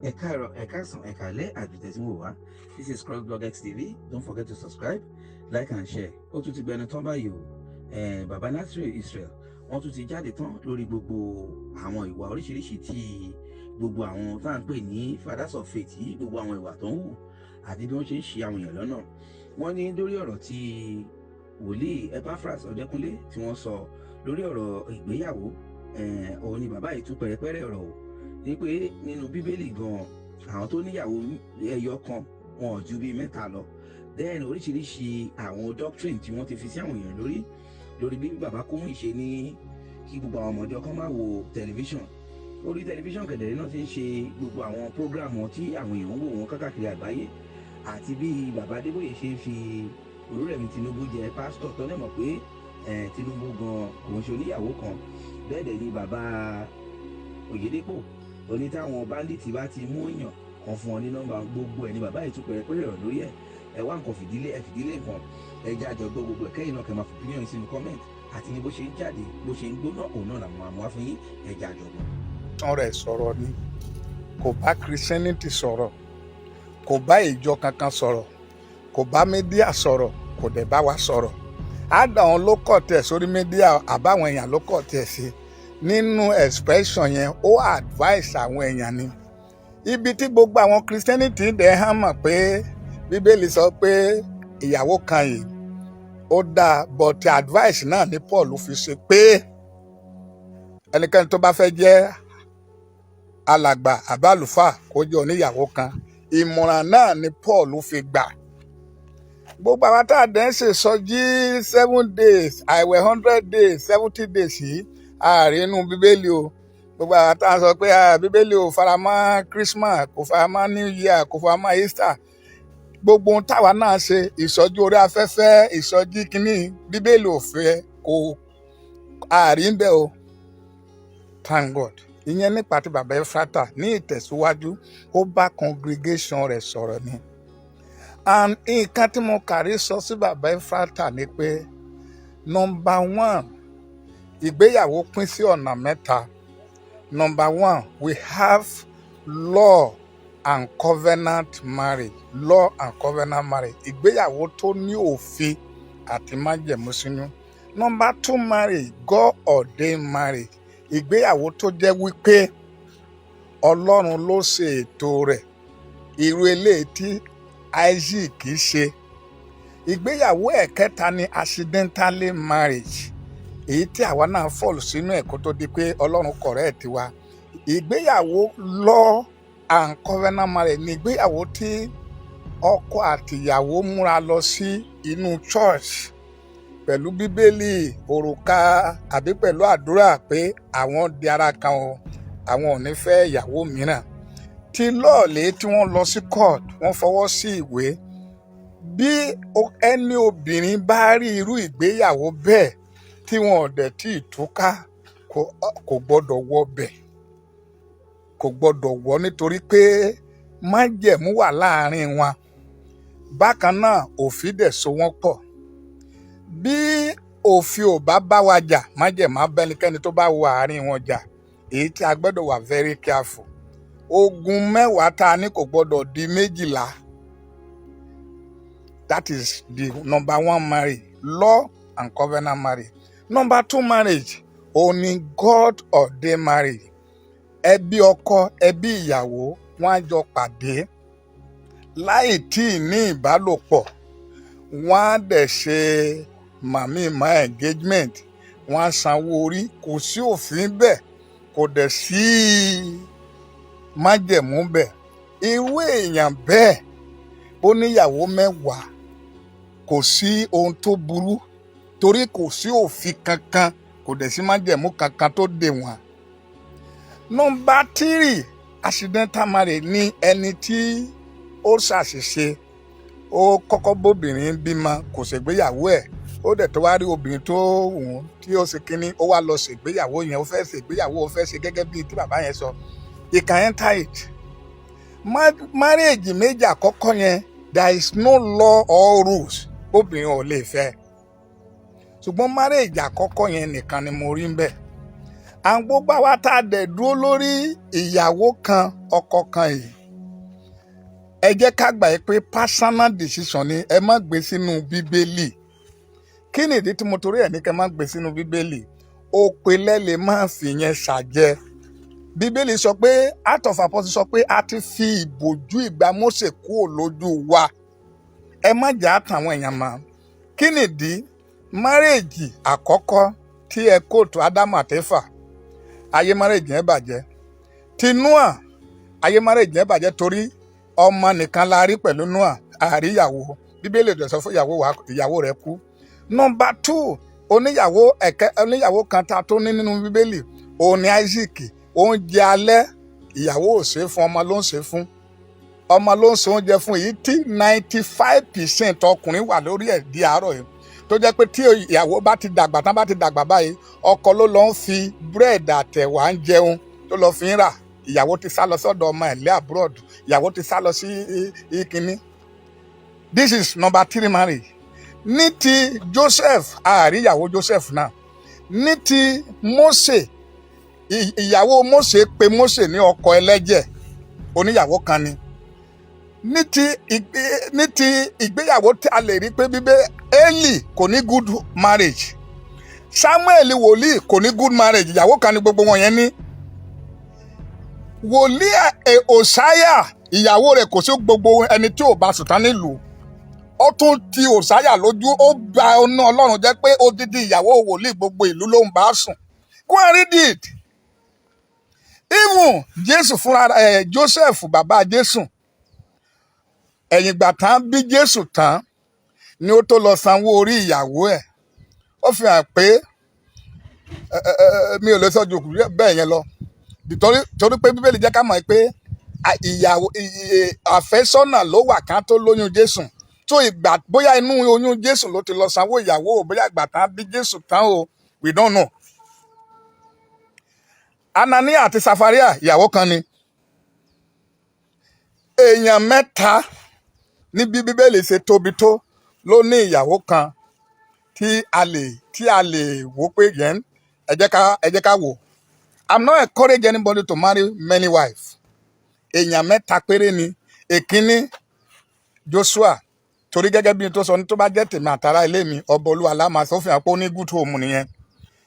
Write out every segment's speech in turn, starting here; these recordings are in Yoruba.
Ẹ káàárọ̀, ẹ káàsán, ẹ káalẹ́ àbí tẹ̀sí wò wá. This is Crossblog XTV. Don't forget to subscribe, like and share. Ó tún ti gbẹnu tán báyìí o. Bàbá Nasiri Israel, wọ́n tún ti jáde tán lórí gbogbo àwọn ìwà oríṣiríṣi tí gbogbo àwọn tá à ń pè ní fathers of faith yìí, gbogbo àwọn ìwà tó ń hù àti bí wọ́n ṣe ń ṣe àwọn èèyàn lọ́nà. Wọ́n ní lórí ọ̀rọ̀ tí wòlíì Epaphras Ọdẹkùnlé tí wọ́n sọ lórí ọ̀rọ̀ ìgbéyàwó, òun ni bàbá yìí tún pẹ̀rẹ̀pẹ̀rẹ̀ ọ̀rọ̀ o, ní pé nínú Bíbélì gan, àwọn tó níyàwó ẹyọ kan, wọn ò ju bíi mẹ́ta lọ. Then oríṣiríṣi àwọn doctrine tí wọ́n ti fi sí àwọn èèyàn lórí bí bàbá Kúmúyì ṣe ní kí gbogbo àwọn ọmọdé kan máa wo tẹlifíṣàn. Orí tẹlifíṣàn kẹ̀dẹ̀rẹ́ náà ti ń ṣe gbogbo àwọn program wọn tí àwọn èèyàn ń wò wọn káàkiri àgbáyé, àti bí bàbá Adébóyè ṣe ń fi Olúrẹ̀mí Tinubu jẹ pásítọ̀ tó mọ̀ pé Tinubu gan kò ń ṣe oníyàwó kan. Bẹ́ẹ̀ dẹ̀ ni bàbá Oyèdépò oní táwọn bandit bá ti mú èèyàn kan, fún ọ ní nọ́mbà. Gbogbo ẹ̀ ní bàbá yìí tún pẹ̀rẹ̀pẹ̀rẹ̀ rọ̀ lórí ẹ̀. Ẹ wá nǹkan fìdílé, ẹ fìdílé nǹkan, ẹ jẹ́ àjọ gbọ́ gbogbo ẹ̀. Kẹ́yìn náà kẹ́ máa fi opinion sínú comment àti ní bó ṣe ń jáde, bó ṣe ń gbóná, òun náà làwọn máa mú wá fún yín. Ẹ jẹ́ àjọ gbọ́. Tán rẹ̀ sọ̀rọ̀ ni, kò bá Christianity sọ̀rọ̀, kò bá ìjọ kankan sọ̀rọ̀, kò bá media sọ̀rọ̀, kò dẹ̀ bá wa sọ̀rọ̀. Àdàwọn ló kọ̀ tẹ̀ sórí media, àbáwọn èèyàn ló kọ̀ tẹ̀ sí nínú expression yẹn. Ó advice àwọn èèyàn ni. Ibi tí gbogbo àwọn Christianity dẹ̀ hàn mọ̀ pé Bíbélì sọ pé ìyàwó kan yìí ó dáa, but advice náà ní Paul fi ṣe pé ẹnikẹ́ni tó bá fẹ́ jẹ́ alàgbà àbálùfáà kó jẹ́ oníyàwó kan. Ìmọ̀ràn náà ni Paul fi gbà. Gbogbo àwọn tá a dẹ̀ ń ṣe sọjí 7 days, àìwẹ̀ 100 days, 70 days yìí, ààrẹ inú Bíbélì o. Gbogbo àwọn tá a sọ pé Bíbélì ò faramọ́ Christmas, kò faramọ́ New Year, kò faramọ́ Easter, gbogbo ohun táwa náà ṣe, ìsọjí orí afẹ́fẹ́, ìsọjí kínní, Bíbélì ò fẹ́, kò àárín bẹ́ẹ̀ o. Thank God. Ìyẹn nípa ti bàbá Efrata. Ní ìtẹ̀síwájú, ó bá congregation rẹ̀ sọ̀rọ̀ ni. And nǹkan tí mo kàrí sọ sí bàbá Efrata ni pé, number one, ìgbéyàwó pín sí ọ̀nà mẹ́ta. Number one, we have law and covenant marriage. Law and covenant marriage, ìgbéyàwó tó ní òfin àti májẹ̀mú sínú. Number two marriage, God ordained marriage, ìgbéyàwó tó jẹ́ wípé Ọlọ́run ló ṣe ètò rẹ̀, irú eléyìí tí Isaac ṣe. Ìgbéyàwó ẹ̀kẹta ni accidentally marriage, èyí tí àwa náà fall sínú ẹ̀ kó tó di pé Ọlọ́run correct wa. Ìgbéyàwó law and covenant marriage ni ìgbéyàwó tí ọkọ àtìyàwó múra lọ sí inú church pẹ̀lú Bíbélì, òrùka àbí pẹ̀lú àdúrà pé àwọn di ara kan o, àwọn ò ní fẹ́ ìyàwó mìíràn. Tí lọ́ọ̀lẹ́ tí wọ́n lọ sí court, wọ́n fọwọ́ sí ìwé. Bí ẹni obìnrin bá rí irú ìgbéyàwó bẹ́ẹ̀ tí wọn ò dẹ̀ tí ì túká, kò gbọ́dọ̀ wọ bẹ̀, kò gbọ́dọ̀ wọ, nítorí pé májẹ̀mú wà láàrin wọn. Bákan náà, òfin dẹ̀ so wọ́n pọ̀. Bí òfin ò bá bá wa jà, májẹ̀mú á bá ẹnikẹ́ni tó bá wọ àárín wọn jà, èyí tí a gbọ́dọ̀ wà very careful. Ogun 10 tá a ní kò gbọ́dọ̀ di 12. That is the number one marriage, law and covenant marriage. Number two marriage, òun ni God ordained marriage. Ẹbí ọkọ, ẹbí ìyàwó, wọ́n á jọ pàdé láì tí ì ní ìbálòpọ̀. Wọ́n á dẹ̀ ṣe màmí ma engagement, wọ́n á sanwó orí. Kò sí òfin bẹ́ẹ̀, kò dẹ̀ sí májẹ̀mú bẹ́ẹ̀. Irú èèyàn bẹ́ẹ̀, ó níyàwó 10, kò sí ohun tó burú, torí kò sí òfin kankan, kò dẹ̀ sí májẹ̀mú kankan tó dè wọ́n. Number three, accidental marriage ní ẹni tí ó ṣàṣìṣe. Ó kọ́kọ́ bóbìnrin bímọ, kò ṣègbéyàwó ẹ̀. Ó dẹ̀ tó wá rí obìnrin tó wù ú tí ó ṣe kínní, ó wá lọ ṣègbéyàwó yẹn. Ó fẹ́ ṣègbéyàwó, ó fẹ́ ṣe gẹ́gẹ́ bíi tí bàbá yẹn sọ. You can enter it. Marriage méjì àkọ́kọ́ yẹn, there is no law or rules, obìnrin ò lè fẹ́. Ṣùgbọ́n marriage àkọ́kọ́ yẹn nìkan ni mo rí ń bẹ̀. À ń gbogbo àwa tá a dẹ̀ dúró lórí ìyàwó kan, ọkọ kan yìí, ẹ jẹ́ ká gbà yìí pé personal decision ni. Ẹ má gbé sínú Bíbélì. Kí ni ìdí tí mo torí ẹ̀ ní kẹ́ má gbé sínú Bíbélì? Òpèlẹ́ lè má fi yẹn ṣàjẹ. Bíbélì sọ pé, Act of Apostles sọ pé a ti fi ìbòjú ìgbà Mósè kúrò lójú wa. Ẹ má jà á tàwọn èèyàn mọ́. Kí nìdí? Marriage àkọ́kọ́ tí ẹ kóòtù, Ádámù àtẹ́fà, ayé marriage yẹn bàjẹ́. Ti Noah, ayé marriage yẹn bàjẹ́ torí ọmọ nìkan la rí pẹ̀lú Noah, àríyàwó. Bíbélì dẹ̀ sọ fún ìyàwó wa, ìyàwó rẹ̀ kú. Number two, oníyàwó ẹ̀kẹ́, oníyàwó kan tá a tó ní nínú Bíbélì, òun ni Isaac. Oúnjẹ alẹ́, ìyàwó ò ṣe é fún, ọmọ ló ń ṣe é fún, ọmọ ló ń ṣe oúnjẹ fún. Èyí tí 95% ọkùnrin wà lórí ẹ̀ di àárọ̀ yìí, tó jẹ́ pé tí ìyàwó bá ti dàgbà tán, bá ti dàgbà báyìí, ọkọ ló lọ ń fi búrẹ́dì àtẹ̀wà ń jẹun, tó lọ fi ń rà. Ìyàwó ti sá lọ sọ́dọ̀ ọmọ ẹ̀ lé abroad, ìyàwó ti sá lọ sí ìkíní. This is number three marriage. Ní ti Joseph, àríyàwó Joseph náà. Ní ti Mose, ìyàwó Mose pe Mose ní ọkọ ẹlẹ́jẹ̀, oníyàwó kan ni. Ní ti ìgbéyàwó tí a lè rí pé bíbé, Eli kò ní good marriage, Samuel wòlíì kò ní good marriage, ìyàwó kan ní gbogbo wọn yẹn ní. Wòlíì Òsáyà, ìyàwó rẹ̀ kò sí gbogbo ẹni tí ò bá sùn tán nílùú. Ó tún ti Òsáyà lójú, ó ba ọ̀nà Ọlọ́run jẹ́ pé odidi ìyàwó wòlíì, gbogbo ìlú ló ń bá sùn. Go and read it. Even Jésù fúnra ẹ̀, Joseph bàbá Jésù, ẹ̀yìn ìgbà tán bí Jésù tán ni ó tó lọ sanwó orí ìyàwó ẹ̀. Ó fi hàn pé mi ò lè sọ ju bẹ́ẹ̀ yẹn lọ, torí pé Bíbélì jẹ́ ká mọ̀ pé ìyàwó àfẹ́sọ́nà ló wà ká tó lóyún Jésù. Tó ìgbà bóyá inú oyún Jésù ló ti lọ sanwó ìyàwó o, bóyá ìgbà tán bí Jésù tán o, we don't know. Anania àti Safaria, ìyàwó kan ni. Èèyàn mẹ́ta níbi Bíbélì ṣe tóbi tó ló ní ìyàwó kan tí a lè wò pé yẹn. Ẹ jẹ́ ká wò. I'm not encourage anybody to marry many wives. Èèyàn mẹ́ta péré ni. Èkínní, Joshua, torí gẹ́gẹ́ bí n tó sọ ní, tó bá jẹ́ tèmi àtàrà ilé mi, ọba Olúwa la máa sọ, fún yàn pé ó ní good home nìyẹn.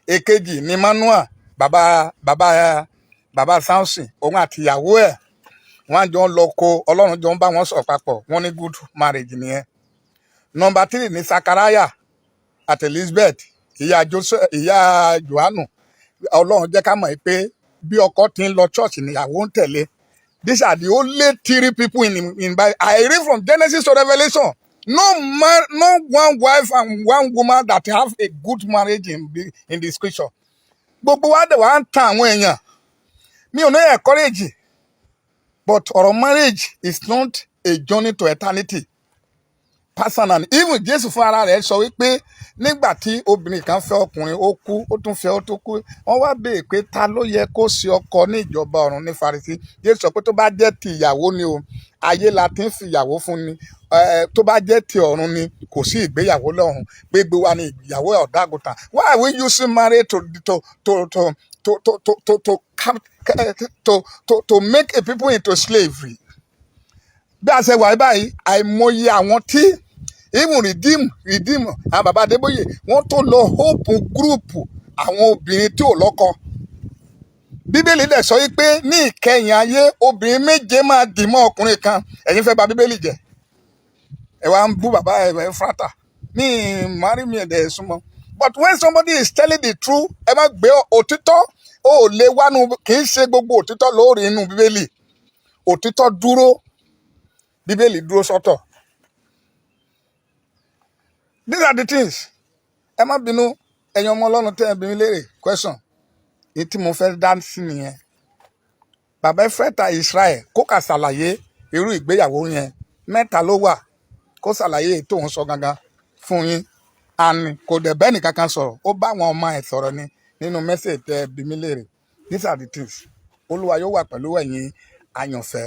Èkejì ni Manuel, bàbá Samson. Òun àti ìyàwó ẹ̀, wọ́n á jọ ń lọ ko, Ọlọ́run jọ ń bá wọn sọ̀rọ̀ papọ̀, wọ́n ní good marriage nìyẹn. Number three ní Sakaraya àti Elizabeth, ìyá Joseph, ìyá Johannu. Ọlọ́run jẹ́ ká mọ̀ pé bí ọkọ ti ń lọ church níyàwó ń tẹ̀lé. These are the only three people in Bible I read from Genesis to Revelation. No man, no one wife and one woman that have a good marriage in the scripture. Gbogbo wa dẹ̀ wá ń tan àwọn èèyàn. Mi ò ní encourage, but ọ̀rọ̀ marriage is not a journey to eternity. Personal, even Jésù fún ara rẹ̀ sọ wípé nígbà tí obìnrin kan fẹ́ ọkùnrin, ó kú, ó tún fẹ́, ó tún kú. Wọ́n wá béèrè pé ta ló yẹ kó ṣe ọkọ ní ìjọba ọ̀run ní Farisí. Jésù sọ pé tó bá jẹ́ ti ìyàwó ni o, ayé la ti ń fi ìyàwó fún ni. Tó bá jẹ́ ti ọ̀run ni, kò sí ìgbéyàwó lọ́run, gbégbé wa ni ìyàwó ọ̀dọ́ àgùntàn. Why are we using marriage to make a people into slavery? Bí a ṣe wà báyìí, àìmọye àwọn tí even Redeem, àwọn bàbá Adébóyè, wọ́n tó lọ open group àwọn obìnrin tí ò lọ́kọ. Bíbélì dẹ̀ sọ wípé ní ìkẹyìn ayé, obìnrin méje máa dì mọ́ ọkùnrin kan. Ẹ̀yin fẹ́ bà Bíbélì jẹ́, ẹ wá ń bú bàbá ẹ frata ní mari mi ẹ̀dẹ̀ súnmọ́. But when somebody is telling the truth, ẹ má gbé òtítọ́ ó lè wánu. Kì í ṣe gbogbo òtítọ́ lórí inú Bíbélì. Òtítọ́ dúró, Bíbélì dúró sọ́tọ̀. These are the things. Ẹ má bínú, ẹ̀yin ọmọ Ọlọ́run tẹ́ ẹ bí mi léèrè question ní tí mo fẹ́ dá sí nìyẹn. Bàbá Efrata Israel, kó kà ṣàlàyé irú ìgbéyàwó yẹn mẹ́ta ló wà, kó ṣàlàyé èyí tó ń sọ gangan fún yín. And kò dẹ̀ bẹ́ẹ̀ nìkankan sọ̀rọ̀, ó bá àwọn ọmọ ẹ̀ sọ̀rọ̀ ni nínú message tẹ́ ẹ bí mi léèrè. These are the things. Olúwa yóò wà pẹ̀lú ẹ̀yin àyànfẹ́.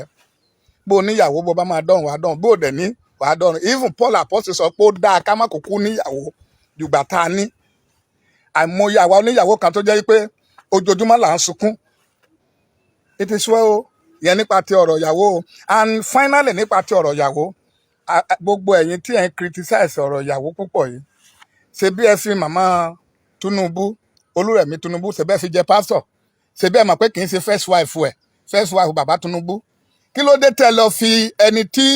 Bó níyàwó, bó bá máa dọ̀run, wàá dọ̀run. Bó dẹ̀ ní, wàá dọ̀run. Even Paul Apostle sọ pé ó dáa ká má kúkú níyàwó jùgbà tá a ní. Àìmọye àwa oníyàwó kan tó jẹ́ pé Ojoojúmọ́ là ń sunkún. It is well o. Yẹn nípa ti ọ̀rọ̀ ìyàwó o. And finally, nípa ti ọ̀rọ̀ ìyàwó, gbogbo ẹ̀yin tí ẹ̀ ń criticize ọ̀rọ̀ ìyàwó púpọ̀ yìí, ṣe bí ẹ fi màmá Tinubu, Olúrẹ̀mí Tinubu, ṣe bẹ́ẹ̀ fi jẹ pásítọ̀, ṣe bẹ́ẹ̀ mọ̀ pé kì í ṣe first wife ẹ̀, first wife bàbá Tinubu. Kí ló dé tẹ́ lọ fi ẹni tí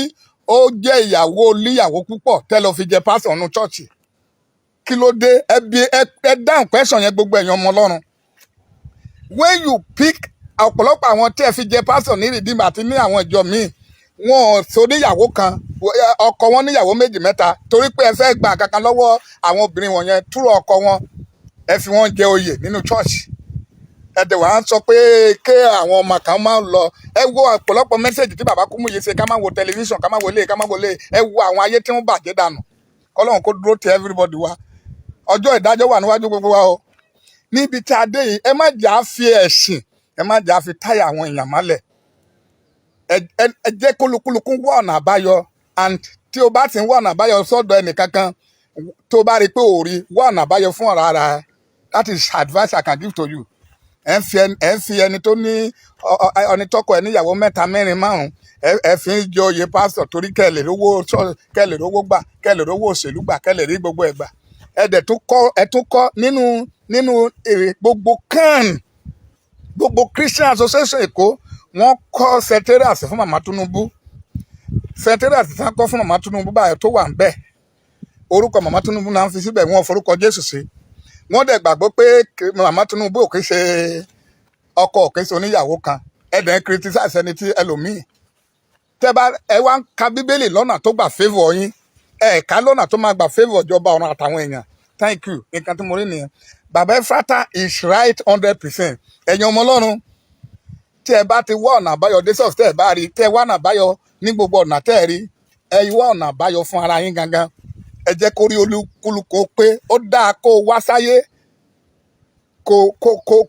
ó jẹ́ ìyàwó líyàwó púpọ̀, tẹ́ lọ fi jẹ pásítọ̀ nínú church? Kí ló dé? Ẹ bí ẹ dáhùn question yẹn, gbogbo ẹ̀yin ọmọ Ọlọ́run. When you pick ọ̀pọ̀lọpọ̀ àwọn tí ẹ fi jẹ pásítọ̀ ní Redeem àti ní àwọn ìjọ míì, wọn ò so níyàwó kan, ọkọ wọn níyàwó méjì, mẹ́ta. Torí pé ẹ fẹ́ gba kankan lọ́wọ́ àwọn obìnrin wọ̀nyẹn túrọ̀ ọkọ wọn, ẹ fi wọ́n jẹ oyè nínú church. Ẹ dẹ̀ wá ń sọ pé ké àwọn ọmọ kan máa ń lọ. Ẹ wo ọ̀pọ̀lọpọ̀ message tí bàbá Kúmúyì ṣe, ká má wo tẹlifíṣàn, ká má wọlé, ká má wọlé. Ẹ wo àwọn ayé tí wọ́n bàjẹ́ dànù. Kọ́lọ́run kó dúró ti everybody wa. Ọjọ́ ìdájọ́ wà níwájú gbogbo wa o. Níbi tí a dé yìí, ẹ má jà á fi ẹ̀sìn, ẹ má jà á fi táyà àwọn èèyàn mọ́lẹ̀. Ẹ jẹ́ kólukúlukú wá ọ̀nà àbáyọ. And tí o bá ti ń wá ọ̀nà àbáyọ sọ́dọ̀ ẹnìkankan, tó bá rí i pé ò rí, wá ọ̀nà àbáyọ fún ọ̀rọ̀ ara ẹ. That is advice I can give to you. Ẹ ń fi ẹni tó ní ẹni tọkọ ẹ níyàwó mẹ́ta, mẹ́rin, márùn, ẹ fi ń jẹ oyè pásítọ̀ torí kẹ́ lè rówó, kẹ́ lè rówó gbà, kẹ́ lè rówó òṣèlú gbà, kẹ́ lè rí gbogbo ẹ̀ gbà. Ẹ dẹ̀ tún kọ́, ẹ tún kọ́ nínú èrè gbogbo kan, gbogbo Christian Association Èkó, wọ́n kọ́ secretariat fún màmá Tinubu. Secretariat tí wọ́n kọ́ fún màmá Tinubu báyìí tó wà ń bẹ̀, orúkọ màmá Tinubu náà ń fi síbẹ̀, wọ́n forúkọ Jésù sí. Wọ́n dẹ̀ gbàgbọ́ pé màmá Tinubu ò kì í ṣe ọkọ, ò kì í ṣe oníyàwó kan. Ẹ dẹ̀ ń criticize ẹni tí ẹlòmíì tẹ́ bá ẹ wá ń ka Bíbélì lọ́nà tó gbà favour yín, ẹ ká lọ́nà tó máa gbà favour ìjọba ọ̀run àtàwọn èèyàn. Thank you. Nǹkan tí mo rí nìyẹn. Bàbá Efrata is right 100%. Ẹ̀yin ọmọ Ọlọ́run, tí ẹ bá ti wá ọ̀nà àbáyọ dé sọ́ọ̀sì, tẹ́ ẹ bá rí, tẹ́ ẹ wá ọ̀nà àbáyọ ní gbogbo ọ̀nà tẹ́ ẹ rí, ẹ wá ọ̀nà àbáyọ fún ara yín gangan. Ẹ jẹ́ kó rí olúkúlùkù pé ó dáa kó o wá sáyé, kó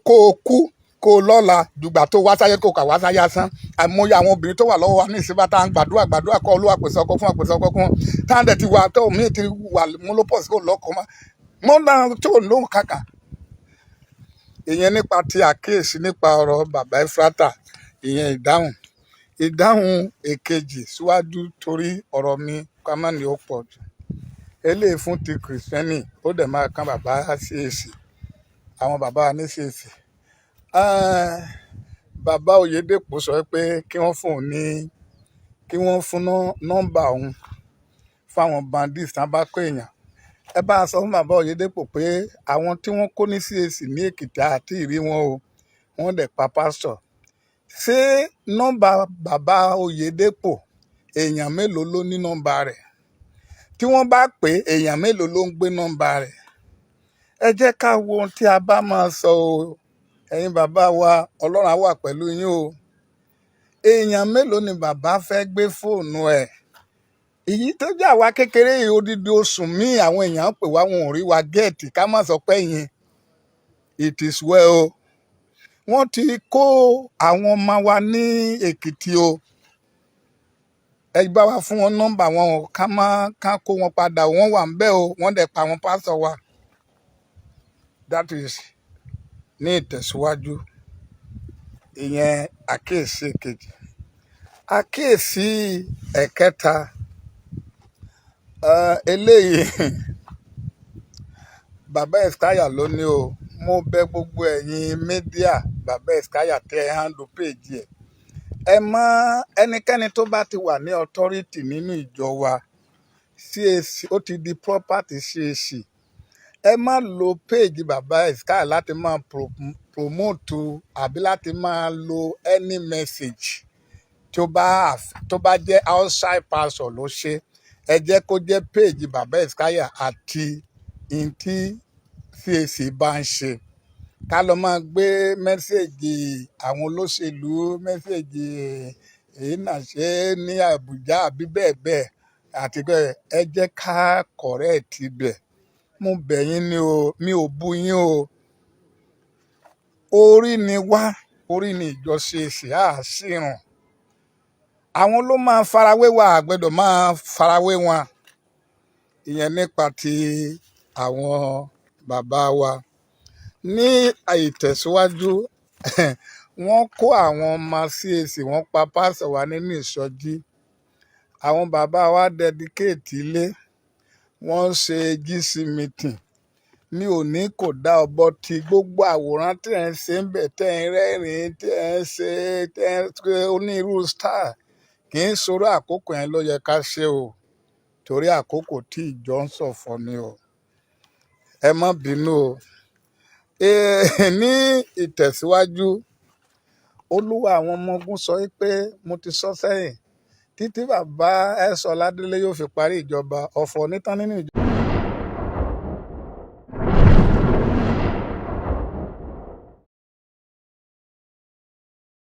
o kú, kó o lọ́la, dùgbà tó wá sáyé, kó o kà wá sáyé asán. Àìmọye àwọn obìnrin tó wà lọ́wọ́ wa ní ìsìnbá tá à ń gbàdúrà, gbàdúrà kọ́ Olúwa pèsè ọkọ fún wa, pèsè ọkọ fún wọn, tá à ń dẹ̀ ti wà tó mí ti wà menopause, kó lọ́kọ mọ́ mọ́ náà tó lóhùn kàkà. Ìyẹn nípa ti àkíyèsí nípa ọ̀rọ̀ bàbá Efrata. Ìyẹn ìdáhùn èkejì síwájú, torí ọ̀rọ̀ mi ká má ní ó pọ̀ jù. Eléyìí fún ti Christian, ó dẹ̀ máa kan bàbá CAC, àwọn bàbá wa ní CAC. Bàbá Oyèdèpọ̀ sọ pé kí wọ́n fún òun ní, kí wọ́n fún nọ́mbà òun fáwọn bandits tán bá kó èèyàn. Ẹ bá a sọ fún bàbá Oyèdèpọ̀ pé àwọn tí wọ́n kó ní CAC ní Èkìtì àti ìrí wọn o, wọ́n dẹ̀ pa pásítọ̀. Ṣé nọ́mbà bàbá Oyèdèpọ̀, èèyàn mélòó ló ní nọ́mbà rẹ̀? Tí wọ́n bá pè é, èèyàn mélòó ló ń gbé nọ́mbà rẹ̀? Ẹ jẹ́ ká wo ohun tí a bá máa sọ o. Ẹ̀yin bàbá wa, Ọlọ́run á wà pẹ̀lú yín o. Èèyàn mélòó ni bàbá fẹ́ gbé fóònù ẹ̀? Èyí tó jẹ́ àwa kékeré yìí, odidi oṣù míì, àwọn èèyàn ń pè wá, wọn ò rí wa get. Ká má sọ pé yín. It is well o. Wọ́n ti kó àwọn ọmọ wa ní Èkìtì o. Ẹ bá wa fún wọn nọ́mbà wọn o, ká má ká kó wọn padà. Wọ́n wà ń bẹ̀ o, wọ́n dẹ̀ pa àwọn pásítọ̀ wa. That is ní ìtẹ̀síwájú. Ìyẹn àkíyèsí kejì. Àkíyèsí ẹ̀kẹta, eléyìí bàbá Eskaya ló ní o. Mo bẹ̀ gbogbo ẹ̀yin media bàbá Eskaya tẹ́ ẹ handle page ẹ̀, ẹ mọ ẹnikẹ́ni tó bá ti wà ní authority nínú ìjọ wa CAC, ó ti di property CAC. Ẹ má lo page bàbá Eskaya láti máa promote àbí láti máa lo any message tó bá jẹ́ outside pastor ló ṣe. Ẹ jẹ́ kó jẹ́ page bàbá Eskaya àti n tí CAC bá ń ṣe. Ká lọ máa gbé message àwọn olóṣèlú, message èyí náà ṣe ní Àbújá àbí bẹ́ẹ̀ bẹ́ẹ̀ àti bẹ́ẹ̀. Ẹ jẹ́ ká correct ibẹ̀. Mo bẹ̀ yín ni o, mi ò bú yín o. Orí ni wá, orí ni ìjọ CAC, á sì rùn. Àwọn ló máa farawé wa, àgbẹ̀dọ̀ máa farawé wọn. Ìyẹn nípa ti àwọn bàbá wa. Ní ìtẹ̀síwájú, wọ́n kó àwọn ọmọ CAC, wọ́n pa pásítọ̀ wa nínú ìsọjí. Àwọn bàbá wa dedicate ilé, wọ́n ń ṣe GC meeting. Mi ò ní kò dá ọbọ tí gbogbo àwòrán tí ẹ̀ ń ṣe ń bẹ̀, tẹ́ ẹ̀ ń rẹ́rìn-ín, tí ẹ̀ ń ṣe, tẹ́ ẹ̀ ń ṣe onírúurú style, kì í ṣòro. Àkókò yẹn ló yẹ ká ṣe o, torí àkókò tí ìjọ ń ṣọ̀fọ̀ ni o. Ẹ má bínú o. Ní ìtẹ̀síwájú, Olúwa àwọn ọmọ ogun sọ pé, mo ti sọ sẹ́yìn, títí bàbá S. Ọládélé yóò fi parí ìjọba, ọ̀fọ̀ nítán nínú ìjọba.